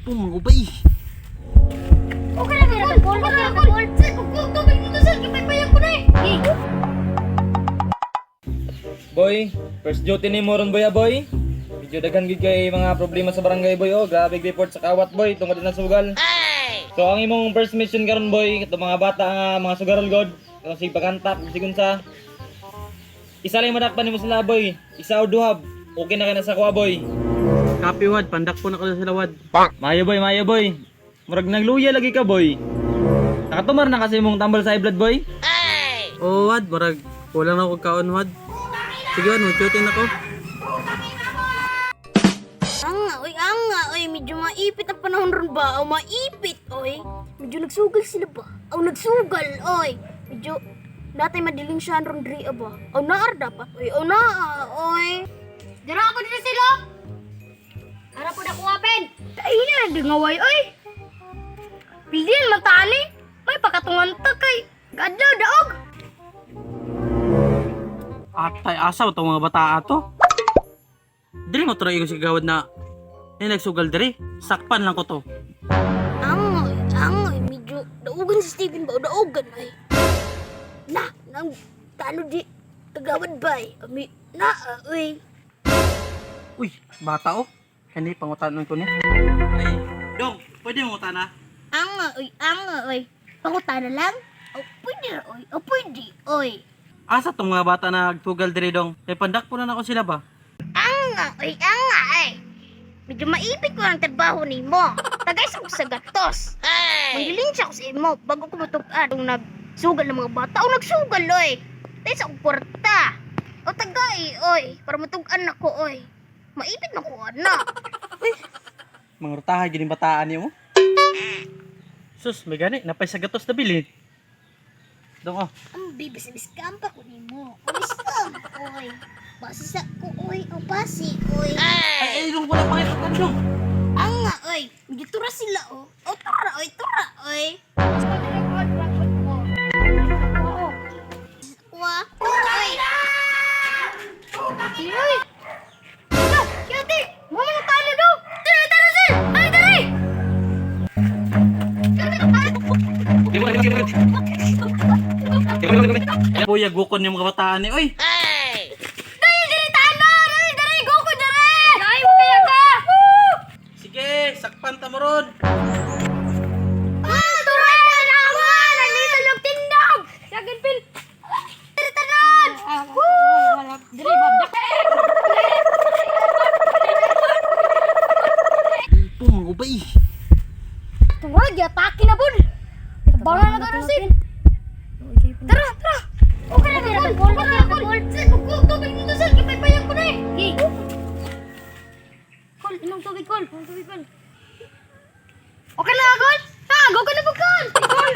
Po, mga ubay. Okay lang, Kol. Okay lang, Kol. Sir, kung tubig dito, sir. Kipaypayan ko na eh. Boy, first duty ni mo ron boy ah, boy. Medyo daghan gid kay mga problema sa barangay, boy, oh. Grabe report sa kawat, boy, tungod na sugal. So ang imong first mission karon, boy, katong mga bata nga mga sugarol god, katong sig pagantak sigun sa isa lang madakpan nimo sila, boy. Isa o duha. Okay na kay na sa kuha, boy. Copy, Wad. Pandak po na ko sila, Wad. Mayo, boy, mayo, boy. Murag nagluya lagi ka, boy. Nakatumar na kasi imong tambal sa high blood, boy. Oo, Wad. Murag, kulang na ako kaon, Wad. Sige, Wad. Mag-duty na ko. Anga, oy, anga, oy. Medyo maipit ang panahon ron ba? O maipit, oy. Medyo nagsugal sila ba? O nagsugal, oy. Medyo natay madiling siya ron diri ba? O naar dapat, oy. O naa, oy. Dira ako dito sila. Ara po na kuwapin. Ay na, dingaway, oy. Piliin man tani. May pakatungan ta kay kadlaw daog. Atay, asa itong mga bata ato? Dili mo try ko si gawad na eh, nagsugal diri. Sakpan lang ko to. Angoy, angoy, medyo daugan si Steven ba? O daugan ay. Na, nang tano di kagawad ba eh. Ami, na, oy. Uy, bata oh. Kani pangutanon ko ni. Ay, dong, pwede mo na? Angoy, angoy. Pangutana lang? O pwede ra, oy. O pwede, oy. Asa tong mga bata na nagsugal diri, dong? Kay pandak po na nako sila ba? Angoy, angoy. Medyo maipit ko ang trabaho nimo. Tagay sa ko sa gatos. Manggilin siya ko sa imo bago ko matug-an. Kung nagsugal ng mga bata, o nagsugal, oy. Tagay sa akong kwarta. O tagay, oy. Para matug-an ako, oy. Maipit na ko, anak. Mga rutahay gining bataan niyo mo. Sus, may gani napay sa gatos na bilin. Dong oh. Ang bibis scam pa ko nimo. Ang scam, oy. Basi sa ko, oy. O basi, oy. Ay, ay, dong wala pa kayo dong. Anga, oy. Medyo tura sila, oh. O tura, oy. Tura, oy. Wa. Oy. Oy! No, Kiyate! Mo man talo do. Tara tara sir. Ay dali. Buya gukon yung mga bataan ni. Oy, Dali dali talo. Dali dali go ko dali. Dai mo kaya ka. sige, sakpan ta mo ron. Ah, tura na naman. Nalito lang tindog. Sagin pil. Tara tanan. Woo! Dali babdak. Po, mga ubay. Tura giatake na bud. Tabangan na karon sir. Tara, tara. Okay lang, Kol. Okay lang, Kol. Sir, kung tubig dito, sir. Kipaypayan ko na eh. Kol, inom tubig, Kol. Inom tubig, Kol. Okay na, Kol? Ha, go ka na po, Kol. Kol.